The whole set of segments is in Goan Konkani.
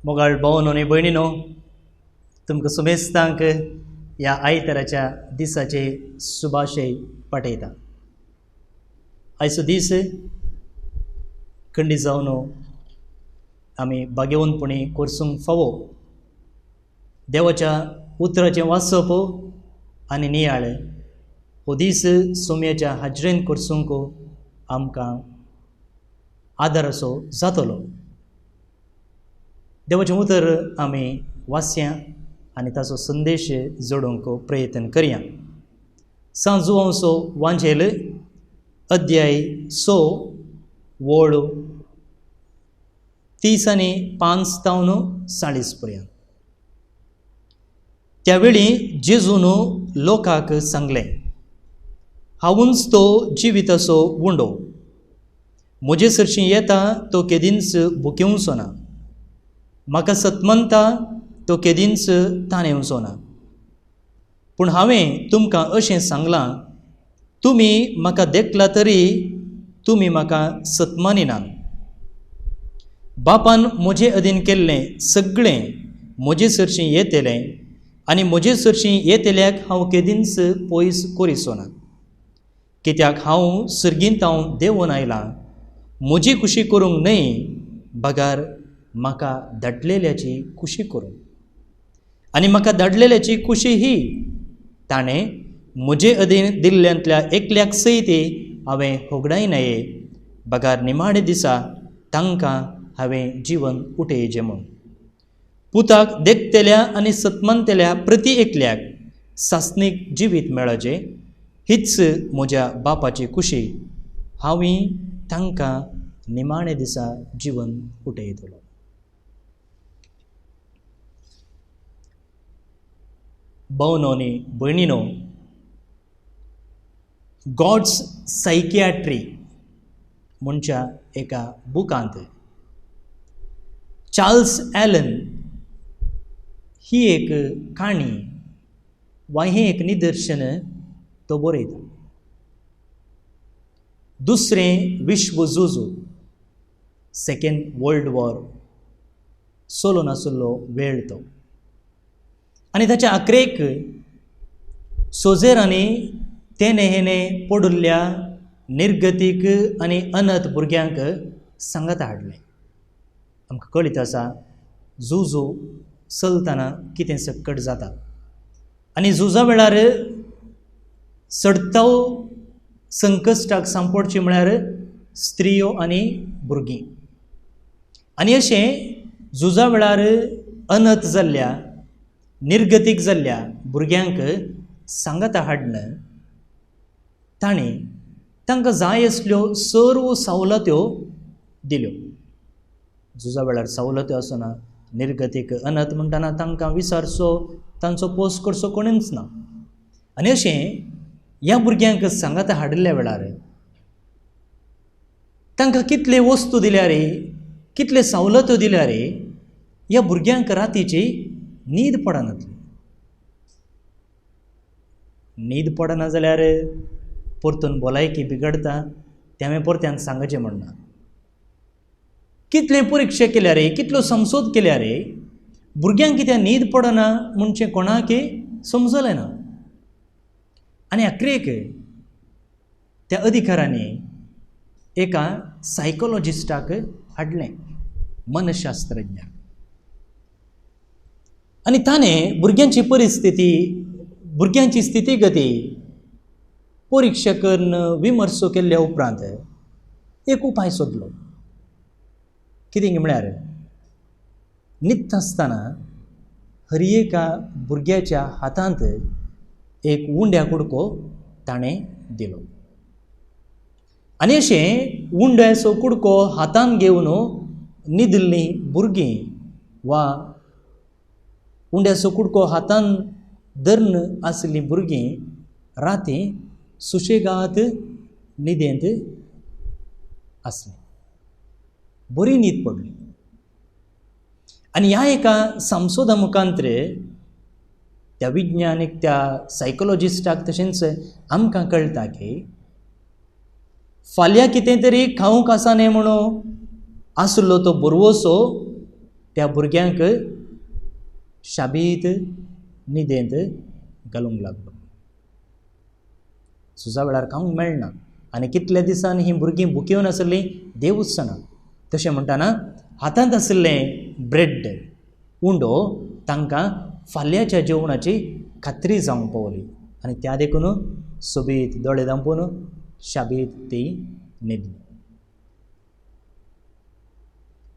मोगाळ भावनो आनी भयणीनो, तुमकां सुमेस्तांक ह्या आयताराच्या दिसाचे सुभाशय पाठयता. आयचो दीस खंडी जावन आमी भाग्यवंतपणी कोर्सूंक फावो. देवाच्या उतराचें वाचप आनी नियाळ हो दीस सोम्याच्या हाजरेन कोर्सूंक आमकां आदार असो जातलो. देवाचें उतर आमी वाचया आनी ताचो संदेश जोडूंक प्रयत्न करया. सांत जुवांवचो वांजेल अध्याय 6 वळ 30 आनी 5 तावन 40 पर्यंत. त्या वेळी जेजून लोकांक सांगलें, हांवूच तो जिविताचो उंडो, म्हजे सरशीं येता तो केदींच भुकेवचो ना, म्हाका सतमनता तो केदींच ताणेवचो ना. पूण हांवें तुमकां अशें सांगलां, तुमी म्हाका देखला तरी तुमी म्हाका सतमानिनात. बापान म्हजे अधीन केल्लें सगळें म्हजे सरशीं येतलें आनी म्हजे सरशीं येतल्याक हांव केदींच पयस करिचो ना. कित्याक हांव सर्गींत हांव देंवून आयलां, म्हजी खुशी करूंक न्हय, बगार म्हाका धाडलेल्याची खुशी करूंक. आनी म्हाका धाडलेल्याची खुशी ही, ताणें म्हजे अधीन दिल्ल्यांतल्या एकल्याक सयत हांवें होगडायनाये, बगार निमाणे दिसा तांकां हांवें जिवन उठयचें म्हूण. पुताक देखतल्या आनी सतमनतल्या प्रती एकल्याक सासणीक जिवीत मेळचें, हीच म्हज्या बापाची खुशी. हांवूय तांकां निमाणे दिसा जिवन उठयतलो. भावनो आनी भयणीनो, गॉड्स सायकियाट्री म्हणच्या एका बुकांत चार्ल्स ॲलन ही एक काणी वा हें एक निदर्शन तो बरयता. दुसरें विश्व झूज, सेकंड वर्ल्ड वॉर चलून आशिल्लो वेळ तो, आनी ताच्या आखरेक सोजेरांनी तेणे हेणे पडिल्ल्या निर्गतीक आनी अनथ भुरग्यांक सांगात हाडलें. आमकां कळीत आसा झुजो चलतना कितें सकट जाता आनी झुजा वेळार चडताव संकश्टाक सांपडची म्हळ्यार स्त्रियो आनी भुरगीं. आनी अशें झुजा वेळार अनथ जाल्ल्या निर्गतीक जाल्ल्या भुरग्यांक सांगाता हाडन तांणी तांकां जाय आसल्यो सर्व सवलत्यो दिल्यो. झुजा वेळार सवलत्यो आसना, निर्गतीक अनथ म्हणटना तांकां विचारचो, तांचो पोस करचो कोणूच ना. आनी अशें ह्या भुरग्यांक सांगाता हाडिल्ल्या वेळार तांकां कितले वस्तू दिल्यार, कितले सवलत्यो दिल्यार ह्या भुरग्यांक रातीची न्हीद पडनातली. न्हीद पडना जाल्यार परतून भलायकी बिगडता, तें हांवें परत्यान सांगचें म्हणना. कितले परिक्षा केल्यार, कितलो संशोध केल्यार भुरग्यांक कित्याक न्हीद पडना म्हणचें कोणाक समजलें ना. आनी आखरेक त्या अधिकाऱ्यांनी एका सायकोलॉजिस्टाक हाडलें, मनशास्त्रज्ञाक. आनी ताणें भुरग्यांची परिस्थिती, भुरग्यांची स्थितीगती परिक्षा करून विमर्सो केल्ल्या उपरांत एक उपाय सोदलो. कितें म्हळ्यार न्हिदता आसतना हर एका भुरग्याच्या हातांत एक उंड्या कुडको ताणें दिलो. आनी अशें उंड्याचो कुडको हातांत घेवन न्हिदिल्लीं भुरगीं वा उंड्याचो कुडको हातांत धरून आशिल्लीं भुरगीं राती सुशेगाद न्हिदेंत आसलीं, बरी न्हीद पडली. आनी ह्या एका संशोधा मुखांतरे त्या विज्ञानीक, त्या सायकोलॉजिस्टाक तशेंच आमकां कळटा की फाल्यां कितें तरी खावंक आसा न्ही म्हणून आसलो तो बरवसो त्या भुरग्यांक शाबीत न्हिदेंत घालूंक लागलो. सुजा वेळार खावंक मेळना आनी कितल्या दिसांनी हीं भुरगीं भुकेवन आसलीं देवूच जाणा. तशें म्हणटना हातांत आशिल्लें ब्रेड उंडो तांकां फाल्यांच्या जेवणाची खात्री जावंक पावली आनी त्या देखून सोबीत दोळे धांपून शाबीत ती न्हिदली.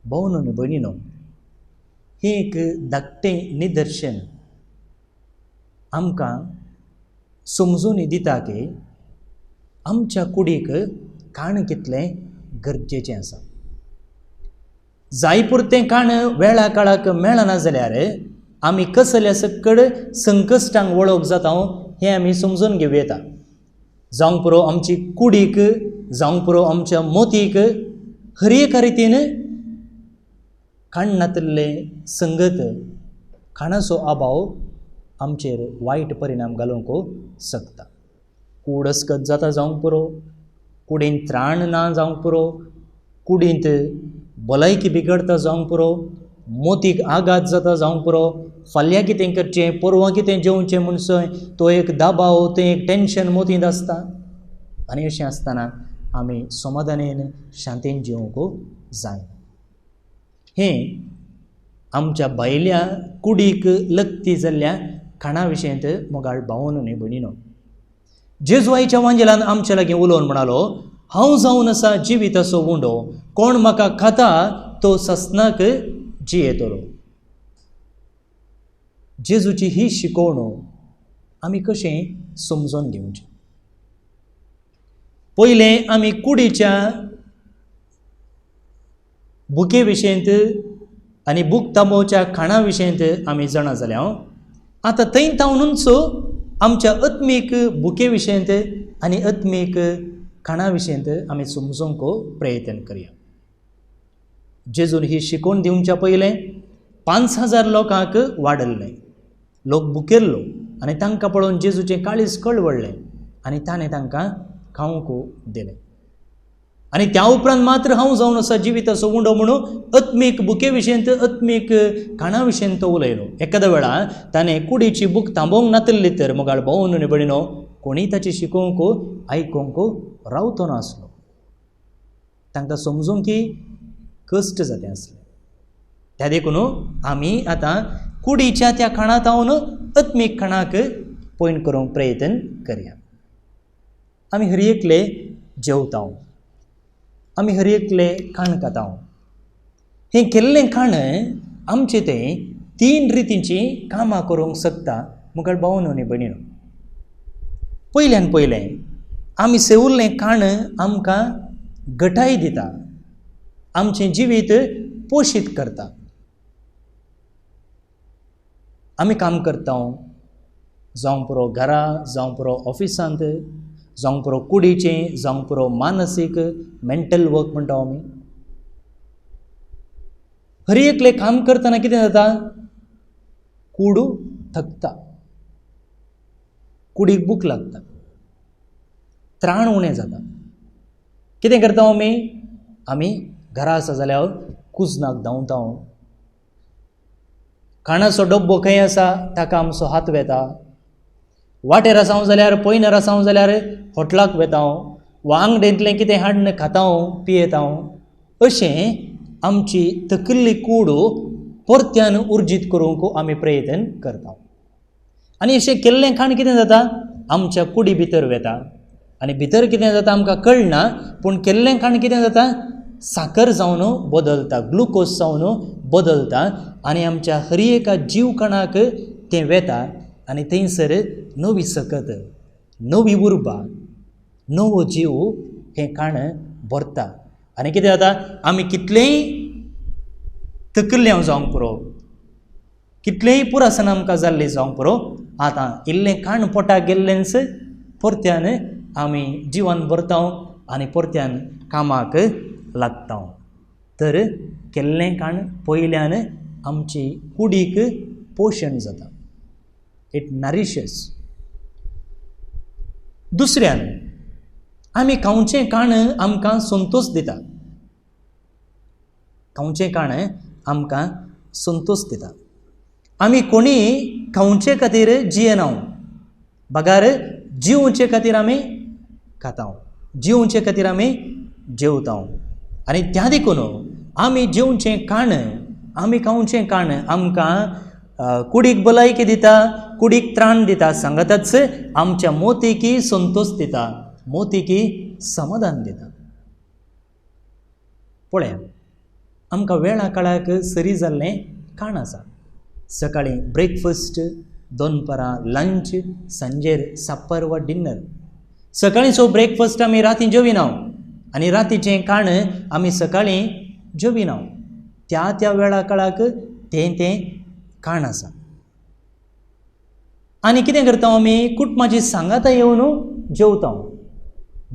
भोवन आनी भयणीनो, हें एक धाकटें निदर्शन आमकां समजून दिता की आमच्या कुडीक खाण कितलें गरजेचें आसा. जाय पुरतें खाण वेळा काळाक मेळना जाल्यार आमी कसल्या सकड संकश्टांक वळख जाता हें आमी समजून घेवं येता. जावंक पुरो आमची कुडीक, जावंक पुरो आमच्या मोतीक हर एका रितीन खाण नातिल्लें संगत, खाणाचो अभाव आमचेर वायट परिणाम घालूंक शकता. कूड अस्कत जाता जावंक पुरो, कुडींत त्राण ना जावंक पुरो, कुडींत भलायकी बिगडता जावंक पुरो, मोतीक आघात जाता जावंक पुरो, फाल्यां कितें करचें, परवां कितें जेवचें म्हणसर तो एक दबाव, तें एक टेंशन मोतींत आसता. आनी अशें आसतना आमी समाधानेन शांतीन जेवंक जाय. हें आमच्या भायल्या कुडीक लक्ती जाल्ल्या खाणा विशयंत मोगाळ भावन आनी भयणीनो, जेजू आयच्या वांजेलान आमच्या लागीं उलोवन म्हणालो, हांव जावन आसा जिविताचो उंडो, कोण म्हाका खाता तो ससनाक जियेतलो. जेजूची ही शिकवण आमी कशें समजून घेवचें? पयलें आमी कुडीच्या भुके विशयंत आनी भूक थांबोवच्या खाणा विशयंत आमी जाणा जाल्या. आतां थंय तावनूच आमच्या आत्मीक भुके विशयंत आनी आत्मीक खाणा विशयंत आमी समजूंक प्रयत्न करया. जेजून ही शिकवण दिवच्या पयलें 5000 लोकांक वाडल्लें, लोक भुकेल्लो आनी तांकां पळोवन जेजूचें काळीज कळवळ्ळें आनी ताणें तांकां खावंक दिलें. आनी त्या उपरांत मात्र हांव जावन आसा जिविताचो उंडो म्हणून आत्मीक भुके विशयंत, आत्मीक खाणा विशयंत तो उलयलो. एखाद्या वेळा ताणें कुडीची भूक थांबोवंक नातिल्ली तर मोगाळ भोवन आनी भयणीनो, कोणीय ताची शिकोवंक आयकूंक रावतो नासलो. तांकां समजूंक की कश्ट जातें आसलें. त्या देखून आमी आतां कुडीच्या त्या खाणांत हांव आत्मीक खाणाक पॉयंट करूंक प्रयत्न करया. आमी हर एकले जेवता, आमी हर एकले खाण खाता. हें केल्लें खाण आमचें तें 3 रितींचीं कामां करूंक शकता मुखार भावन आनी भयणीनो. पयल्यान पयलें आमी सेवल्लें खाण आमकां घटाय दिता, आमचें जिवीत पोशीत करता. आमी काम करता, जावं पुरो घरा, जावं पुरो ऑफिसांत, जावं पुरो कुडीचें, जावं पुरो मानसीक मेंटल वर्क म्हणटा आमी. हर एकलें काम करतना कितें जाता? कूड थकता, कुडीक भूक लागता, त्राण उणें जाता. कितें करता आमी? आमी घरा आसा जाल्यार कुजनाक धांवता, खाणाचो डब्बो खंय आसा ताका आमचो हात वेता, वाटेर आसा जाल्यार, पयनर आसा जाल्यार हॉटलाक वेता वा आंगडेंतलें कितें हाडून खाता पियेता. अशें आमची तकल्ली कूड परत्यान उर्जीत करूंक आमी प्रयत्न करता. आनी अशें केल्लें खाण कितें जाता? आमच्या कुडी भितर वेता आनी भितर कितें जाता आमकां कळना, पूण केल्लें खाण कितें जाता? साकर जावन बदलता, ग्लुकोज जावन बदलता आनी आमच्या हर एका जीवकणाक तें वेता आनी थंयसर नवी सकत, नवी उर्बा, नवो जीव हें खाण भरता. आनी कितें जाता? आमी कितलेंय तकल्यांव जावंक पुरो, कितलेंय पुरासन आमकां जाल्लें जावंक पुरो, आतां इल्लें खाण पोटाक गेल्लेंच परत्यान आमी जिवन भरता आनी परत्यान कामाक लागता. तर केल्लें खाण पयल्यान आमची कुडीक पोशण जाता, it nourishes. दुसऱ्यान आमी खावचें खाण आमकां संतोश दिता, खावचें खाण आमकां संतोश दिता. आमी कोणी खावचे खातीर जियेना, बगार जिवचे खातीर आमी खाता, जिवचे खातीर आमी जेवता. आनी त्या देखून आमी जेवचें खाण, आमी खावचें खाण आमकां कुडीक भलायकी दिता, कुडीक त्राण दिता, सांगाताच आमच्या मोतीकी संतोश दिता, मोतीकी समाधान दिता. पळया, आमकां वेळा काळाक सरी जाल्लें खाण आसा. सकाळीं ब्रेकफास्ट, दनपारां लंच, सांजेर सप्पर वा डिनर. सकाळींचो ब्रेकफास्ट आमी राती जेविना आनी रातीचें खाण आमी सकाळीं जेविना. त्या त्या वेळा काळाक तें तें खाण आसा. आनी कितें करता आमी, कुटुंबाची सांगाता येवन जेवता.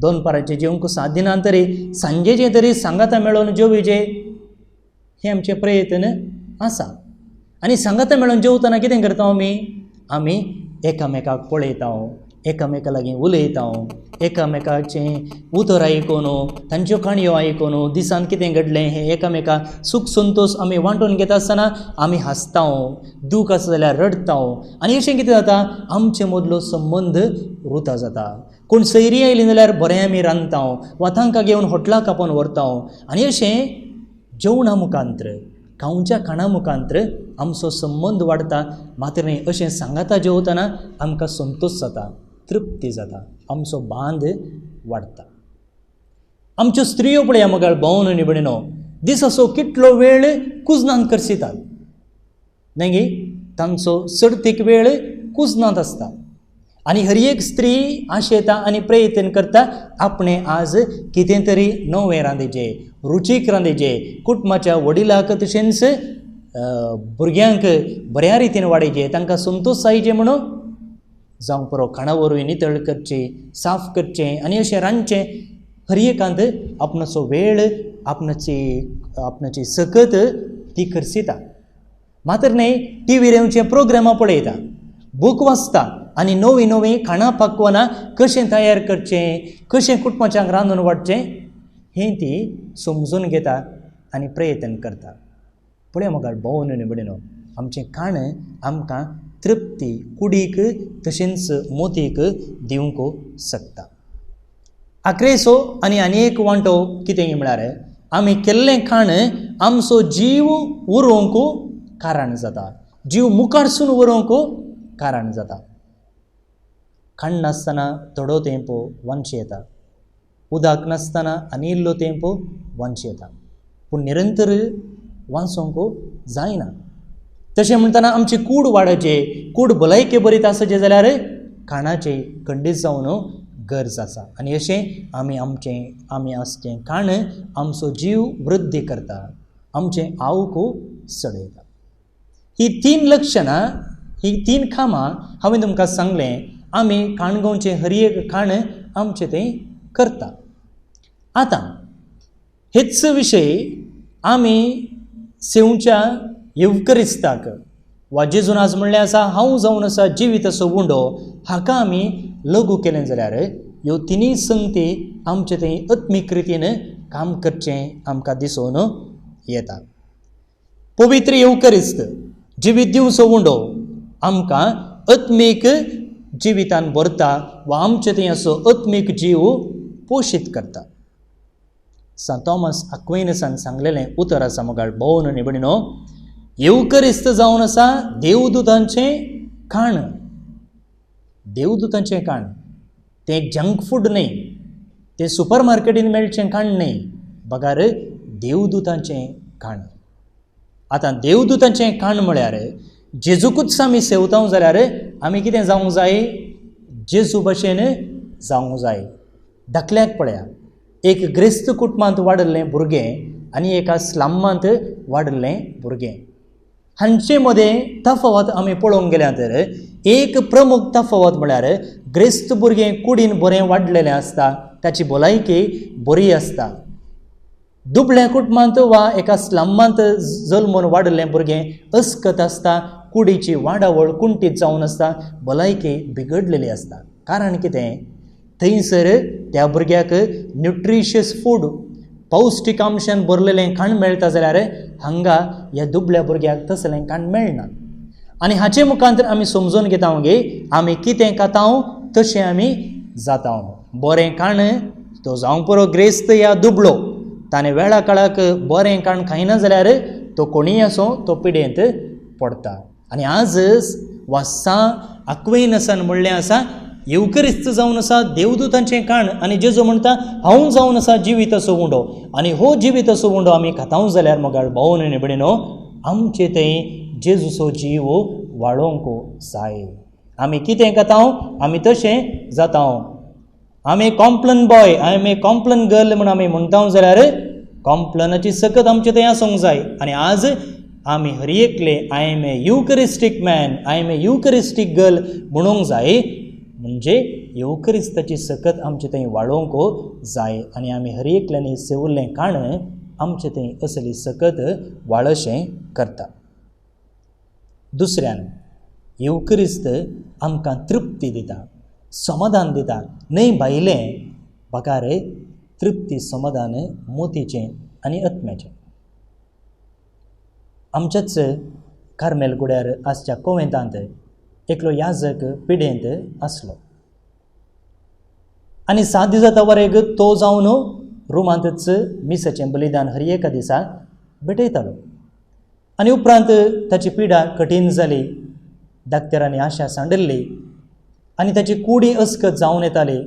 दनपाराचें जेवंक 7 दिनां तरी सांजेचें तरी सांगाता मेळोवन जेवचे हें आमचें प्रयत्न आसा. आनी सांगाता मेळोवन जेवतना कितें करता आमी, आमी एकामेकाक पळयता, एकामेका लागीं उलयता, एकामेकाचें उतर आयकून, तांच्यो काणयो आयकून, दिसान कितें घडलें हें एकामेका सूख संतोश आमी वांटून घेता आसतना आमी हांसता, दूख आसा जाल्यार रडटा. आनी अशें कितें जाता, आमचे मदलो संबंद रुता जाता. कोण सैरी आयली जाल्यार बरें आमी रांदता वा तांकां घेवन हॉटलाक आपोवन व्हरता. आनी अशें जेवणा मुखांत्र, खावच्या खाणा मुखांत्र आमचो संबंद वाडटा. मात्र न्ही, अशें सांगाता जेवतना आमकां संतोश जाता, तृप्ती जाता, आमचो बांद वाडटा. आमच्यो स्त्रियो पळया मगाळ भोवन आनी भयणीनो, दिसाचो कितलो वेळ कुजनांत करसितात न्हय गे, तांचो चडतीक वेळ कुजनांत आसता. आनी हर एक स्त्री आशेता आनी प्रयत्न करता आपणें आज कितें तरी नवें रांदचें, रुचीक रांदचें, कुटुंबाच्या वडिलाक तशेंच भुरग्यांक बऱ्या रितीन वाडयचें, तांकां संतोश जायचे म्हणून जावं पुरो खाणा वरवीं नितळ करचें, साफ करचें आनी अशें रांदचें. हर एकांत आपणाचो वेळ, आपणाची सकत ती खर्चिता. मात्र न्हय, टिवीर येवचे प्रोग्रामां पळयता, बूक वाचता आनी नवीं नवीं खाणां पकवानां कशें तयार करचें, कशें कुटुंबाच्यांक रांदून वाडचें हें ती समजून घेता आनी प्रयत्न करता. पळय म्हाका भोवन आनी भयणीनो, आमचें खाण आमकां तृप्ती कुडीक तशेंच मोतीक दिवंक शकता. आक्रेसो आनी आनी एक वांटो कितें म्हळ्यार आमी केल्लें खाण आमचो जीव उरोवंक कारण जाता, जीव मुखारसून उरोवंक कारण जाता. खाण नासतना थोडो तेंप वांची येता, उदक नासतना आनी इल्लो तेंप वांची येता, पूण निरंतर वाचोवंक जायना. तशें म्हणटना आमची कूड वाडचे, कूड भलायके बरी आसचे जाल्यार खाणाची खंडीत जावन गरज आसा. आनी अशें आमी आमचें आमी आसचें खाण आमचो जीव वृद्धी करता, आमचें आवक चडयता. ही 3 लक्षणां, ही 3 कामां हांवें तुमकां सांगलें. आमी काणगोवचें हर एक खाण आमचें तें करता. आतां हेच विशय आमी सेवच्या येवकरिस्ताक वा जेजून आज म्हणलें आसा हांव जावन आसा जिवीत असो उंडो, हाका आमी लघु केलें जाल्यार ह्यो तिनूय संगती आमचे थंय आत्मीक रितीन काम करचें आमकां दिसून येता. पवित्र येवकरिस्त जिवीत दिवचो उंडो आमकां आत्मीक जिवितान भरता वा आमचे थंय असो आत्मीक जीव पोशीत करता. सांत थॉमस अक्विनसान सांगलेलें उतर आसा मोगाळ भोवन आनी भयणीनो, येवकरिस्त जावन आसा देवदूतांचें खाण. देवदूतांचें खाण तें जंक फूड न्हय, तें सुपर मार्केटीन मेळचें खाण न्हय, बगार देवदूतांचें खाण. आतां देवदूतांचें खाण म्हळ्यार जेजूकूच आमी सेवता जाल्यार आमी कितें जावंक जाय, जेजू भशेन जावंक जाय. धाकल्याक पळया, एक ग्रेस्त कुटुंबांत वाडिल्लें भुरगें आनी एका स्लमांत वाडिल्लें भुरगें, हांचे मदें तफावत आमी पळोवंक गेल्यार तर एक प्रमुख तफावत म्हळ्यार ग्रेस्त भुरगें कुडीन बरें वाडलेलें आसता, ताची भलायकी बरी आसता. दुबळ्या कुटुंबांत वा एका स्लमांत जल्मून वाडिल्लें भुरगें अस्कत आसता, कुडीची वाडावळ कुंटीत जावन आसता, भलायकी बिगडलेली आसता. कारण कितें, थंयसर त्या भुरग्याक न्युट्रिशियस फूड, पौश्टीक अंशान भरलेलें खाण मेळटा जाल्यार हांगा ह्या दुबळ्या भुरग्याक तसलें खाण मेळना. आनी हाचे मुखांतर आमी समजून घेता गे आमी कितें खाता तशें आमी जाता. बरें खाण तो जावंक पुरो ग्रेस्त या दुबळो, ताणें वेळा काळाक बरें खाण खायना जाल्यार तो कोणीय आसूं तो पिडेंत पडटा. आनी आज वा सा आक्वेनसान म्हणलें आसा येवकरिस्त जावन आसा देवदूतांचें खाण. आनी जेजू म्हणटा हांव जावन आसा जिविताचो उंडो, आनी हो जिविताचो उंडो आमी खाताव जाल्यार मोगाळ भावन आनी भयणीनो आमचे थंय जेजूचो जीव वाळोवंक जाय. आमी कितें खाताव आमी तशें जाताव. आमी Complan boy, I am a Complan girl म्हूण आमी म्हणटाव जाल्यार कॉम्प्लनाची सकत आमचे थंय आसूंक जाय. आनी आज आमी हर एकले I am a Eucharistic man, I am a Eucharistic girl म्हणूंक जाय. म्हणजे येवकरिस्ताची सकत आमचे थंय वाळोवंक जाय. आनी आमी हर एकल्यांनी सेवल्लें खाण आमचे थंय असली सकत वाळशें करता. दुसऱ्यान येवकरिस्त आमकां तृप्ती दिता, समाधान दिता. न्हय भायलें बगार तृप्ती समाधान मोतीचें आनी आत्म्याचें. आमच्याच कार्मेल गुड्यार आसच्या कोवेंतांत एकलो याजक पिडेंत आसलो आनी 7 दिसा तवरेक तो जावन रुमांतच मिसाचें बलिदान हर एका दिसा भेटयतालो. आनी उपरांत ताची पिडा कठीण जाली, डाक्टरांनी आशा सांडिल्ली आनी ताची कुडी अस्कत जावन येताली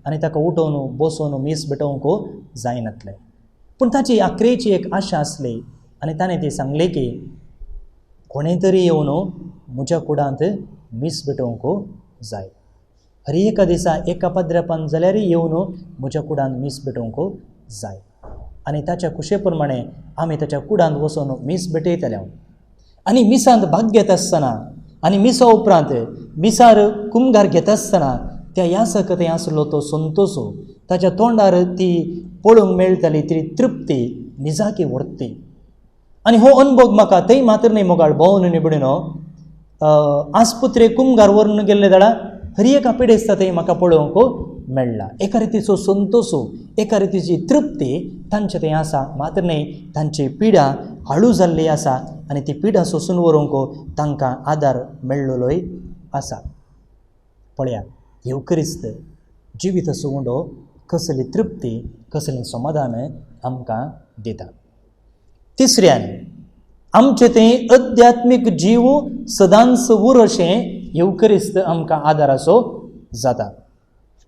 आनी ताका उठोवन बसोवन मीस भेटोवंक जायनातलें. पूण ताची आक्रेची एक आशा आसली आनी ताणें ती सांगली की कोणें तरी येवन म्हज्या कुडांत मीस भेटोवंक जाय. हर एका दिसा एका पाद्र्यापान जाल्यारय येवन म्हज्या कुडांत मीस भेटोवंक जाय. आनी ताच्या खुशे प्रमाणे आमी ताच्या कुडांत वचून मीस भेटयतले. आनी मिसांत भाग घेता आसतना आनी मिसा उपरांत मिसार कुमगार घेता आसतना त्या यासक थंय आसलो तो संतोश, ताच्या तोंडार ती पळोवंक मेळटाली ती तृप्ती निजाकी व्हरती. आनी हो अनुभव म्हाका थंय मात्र न्हय मोगाळ भोवन निबडिनो आस्पत्रे कुमगार व्हरून गेल्ले जाल्यार हर एका पिडेस्ता थंय म्हाका पळोवंक मेळ्ळा. एका रितीचो संतोश, एका रितीची तृप्ती तांचे थंय आसा, मात्र न्हय तांची पिडा हाळू जाल्ली आसा आनी ती पिडा सोसून व्हरूंक तांकां आदार मेळ्ळोलोय आसा. पळया येवकरिस्त जिविताचो उंडो कसली तृप्ती कसलें समाधान आमकां दिता. तिसऱ्यान आमचें तें अध्यात्मीक जीव सदांच उर अशें येवकरिस्त आमकां आदाराचो जाता.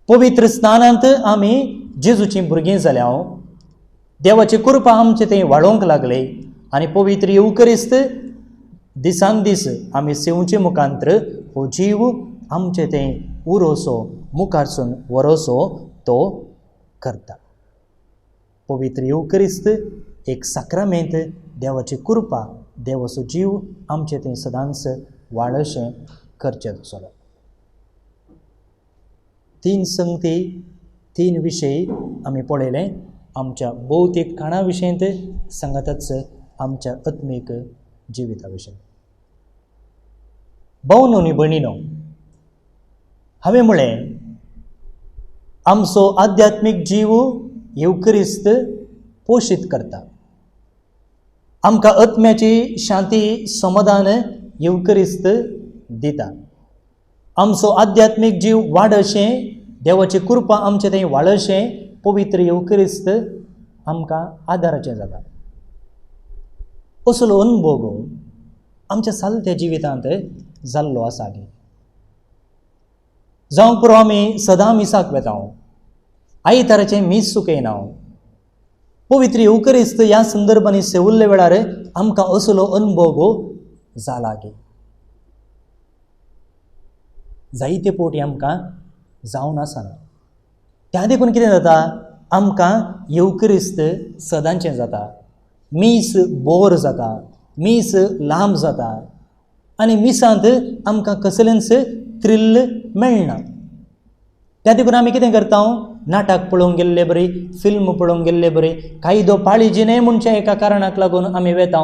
पवित्र स्नानांत आमी जेजूचीं भुरगीं जाल्या, देवाची कृपा आमचे थंय वाडोवंक लागली आनी पवित्र येवकरिस्त दिसान दीस आमी सेवचे मुखांतर हो जीव आमचे थंय उरोसो मुखारसून वरोसो तो करता. पवित्र येवकरिस्त एक साक्रामेंत, देवाची कृपा, देवाचो जीव आमचे थंय सदांच वाडशें करचें तसलो. 3 संगती, 3 विशय आमी पळयले आमच्या भौतीक खाणा विशयंत, सांगातच आमच्या आत्मीक जिविता विशय. भावनो आनी भयणीनो, हांवें म्हळें आमचो आध्यात्मीक जीव येवकरिस्त पोशीत करता. आमकां आत्म्याची शांती समाधान येवकरिस्त दिता. आमचो आध्यात्मीक जीव वाडशें, देवाची कृपा आमचे थंय वाडशें पवित्र येवकरिस्त आमकां आदाराचें जाता. असलो अनुभव आमच्या सालत्या जिवितांत जाल्लो आसा. जावं पुरो आमी सदां मिसाक वेता, आयताराचें मीस चुकयना. पवित्र येवकरिस्त ह्या संदर्भांनी सेवल्ले वेळार आमकां असलो अनुभव जाला गे. जायते पोटी आमकां जावन आसना. त्या देखून कितें जाता, आमकां येवकरिस्त सदांचें जाता, मीस बोर जाता, मीस लांब जाता आनी मिसांत आमकां कसलेंच थ्रिल मेळना. त्या देखून आमी कितें करता, नाटक पळोवंक गेल्ले बरी, फिल्म पळोवंक गेल्ले बरी, कायदो पाळी न्हय म्हणच्या एका कारणाक लागून आमी वेता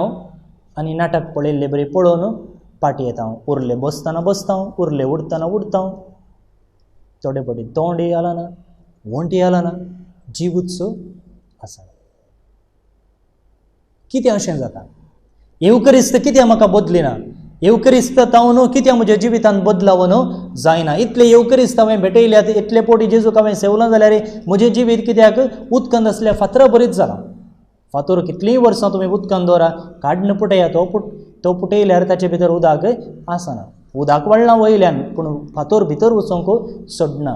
आनी नाटक पळयल्ले बरी पळोवन पाटी येता. उरले बसतना बसता, उरले उडतना उडता, थोडे फावटी तोंडय हालना, वण्टी हालना, जिवूच आसा. कितें अशें जाता? येवकरिस्त कित्याक म्हाका बदलिना? येवकरिस्त तावन कित्याक म्हज्या जिवितांत बदलावन जायना? इतले येवकरिस्त हांवें भेटयल्यात, इतले पोटी जेजूक हांवें सेवलां जाल्यार म्हजें जिवीत कित्याक उदकांत आसल्या फातरा बरीच जालां? फातर कितलींय वर्सां तुमी उदकांत दवरा, काडून पुटया, तो पुटयल्यार ताचे भितर उदक आसना. उदक वाडलां वयल्यान पूण फातर भितर वचूंक सोडना.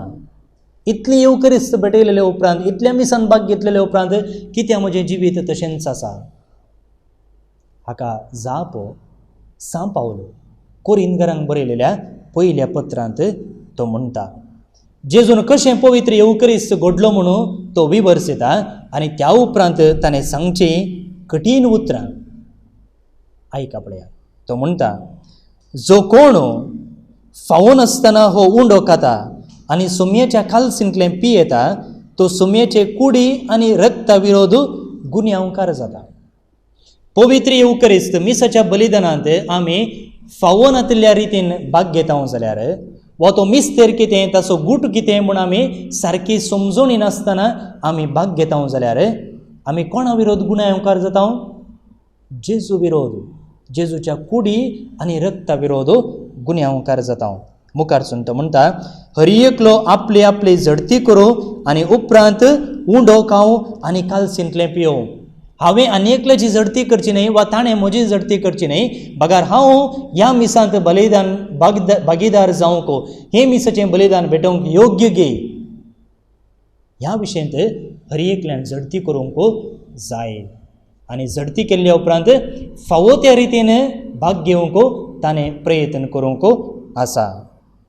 इतली येवकरिस्त भेटयलेले उपरांत, इतल्या मिसान भाग घेतलेले उपरांत कित्याक म्हजें जिवीत तशेंच आसा? हाका जाप सां पावलो कोरिंदकारांक बरयलेल्या पयल्या पत्रांत तो म्हणटा, जेजून कशें पवित्र येवकरिस्त घडलो म्हणून तो विवर्सता आनी त्या उपरांत ताणें सांगचीं कठीण उतरां आयका पळया. तो म्हणटा, जो कोण फावो नासतना हो उंडो खाता आनी सोमयेच्या खालसींतलें पियेता तो सोमयेचे कुडी आनी रक्ता विरोध गुन्यांवकार जाता. पवित्र येवकरिस्त मिसाच्या बलिदानांत आमी फावो नातिल्ल्या रितीन भाग घेता जाल्यार वा तो मिस्तेर कितें, ताचो गूट कितें म्हूण आमी सारकी समजणी नासतना आमी भाग घेता जाल्यार आमी कोणा विरोध गुन्यांवकार जाता? जेजू विरोध, जेजूच्या कुडी आनी रक्ता विरोध गुन्यांवकार जाता. मुखार तो म्हणटा, हरी एकलो आपली आपली झडती करूं आनी उपरांत उंडो खावं आनी कालसींतलें पियोवं. हांवें आनी एकल्याची झडती करची न्हय वा ताणें म्हजी झडती करची न्हय, बगार हांव ह्या मिसांत बलिदान भागीदार जावंक, हें मिसाचें बलिदान भेटोवंक योग्य गे, ह्या विशयांत हर एकल्यान झडती करूंक जाय. आनी झडती केल्ल्या उपरांत फावो त्या रितीन भाग घेवंक ताणें प्रयत्न करूंक आसा.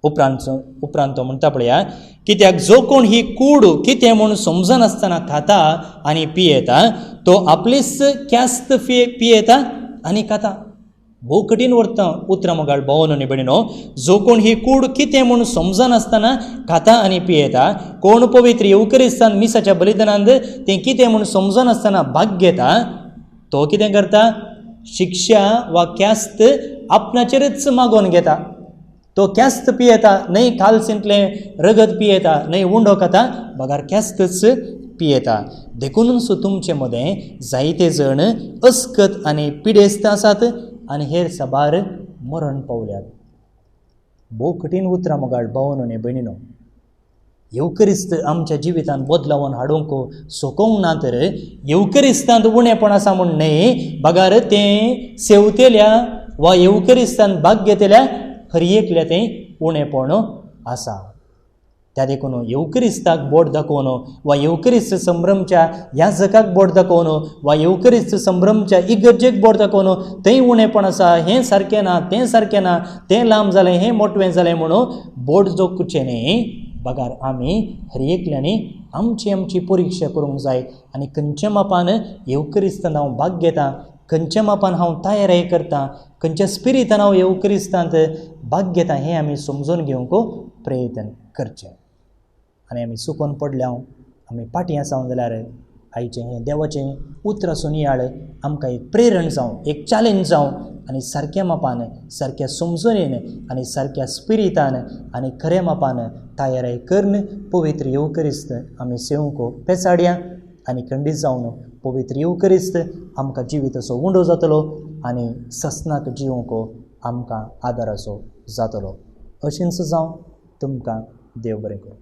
उपरांत तो म्हणटा पळया, कित्याक जो कोण ही कूड कितें म्हूण समजनासतना खाता आनी पियेता तो आपलीच ख्यास्त पियेता आनी खाता. भोव कठीण उतरां मोगाळ भोवन आनी भयणीनो, जो कोण ही कूड कितें म्हूण समजनासतना खाता आनी पियेता, कोण पवित्र येवकरिस्तान मिसाच्या बलिदानांत तें कितें म्हूण समजनासतना भाग घेता तो कितें करता? शिक्षा वा ख्यास्त आपणाचेरच मागोवन घेता. तो ख्यास्त पियेता, न्हय कालसींतलें रगत पियेता, न्हय उंडो खाता, बगार ख्यास्तच पियेता. देखूनच तुमचे मदें जायते जण अस्कत आनी पिडेस्त आसात आनी हेर साबार मरण पावल्यात. भोव कठीण उतरां मोगाळ भावानो आनी भयणीनो, येवकरिस्त आमच्या जिवितांत बदलावन हाडूंक सोकोवंक ना तर येवकरिस्तांत उणेपण आसा म्हूण न्हय, बगार तें सेवतेल्या वा येवकरिस्तांत भाग घेतल्या हर एकल्या तें उणेपण आसा. त्या देखून येवकरिस्ताक बोट दाखोवन वा येवकरिस्त संभ्रमच्या याजकाक बोट दाखोवन वा येवकरिस्त संभ्रमच्या इगर्जेक बोट दाखोवन थंय उणेपण आसा, हें सारकें ना, तें सारकें ना, तें लांब जालें, हें मोटवें जालें म्हणून बोट जोखचें न्हय, बगार आमी हर एकल्यांनी आमची आमची परिक्षा करूंक जाय आनी खंयच्या मापान येवकरिस्तान हांव भाग घेता, खंयच्या मापान हांव तयारी करता, खंयच्या स्पिरितान हांव येवकरिस्तांत भाग घेता हें आमी समजून घेवंक प्रयत्न करचें. आनी आमी चुकोन पडल्या, आमी फाटीं आसा जाल्यार आयचें हें देवाचें उतराचो नियाळ आमकां एक प्रेरण जावं, एक चॅलेंज जावं आनी सारक्या मापान, सारक्या समजणेन आनी सारक्या स्पिरितान आनी खऱ्या मापान तयारी करून पवित्र येवकरिस्त आमी सेवंक पेचाडया आनी खंडीत जावन पवित्र येवकरिस्त आमकां जिविताचो उंडो जातलो आनी ससनाक जिवंक आमकां आदाराचो जातलो. अशेंच जावं. तुमकां देव बरें करूं.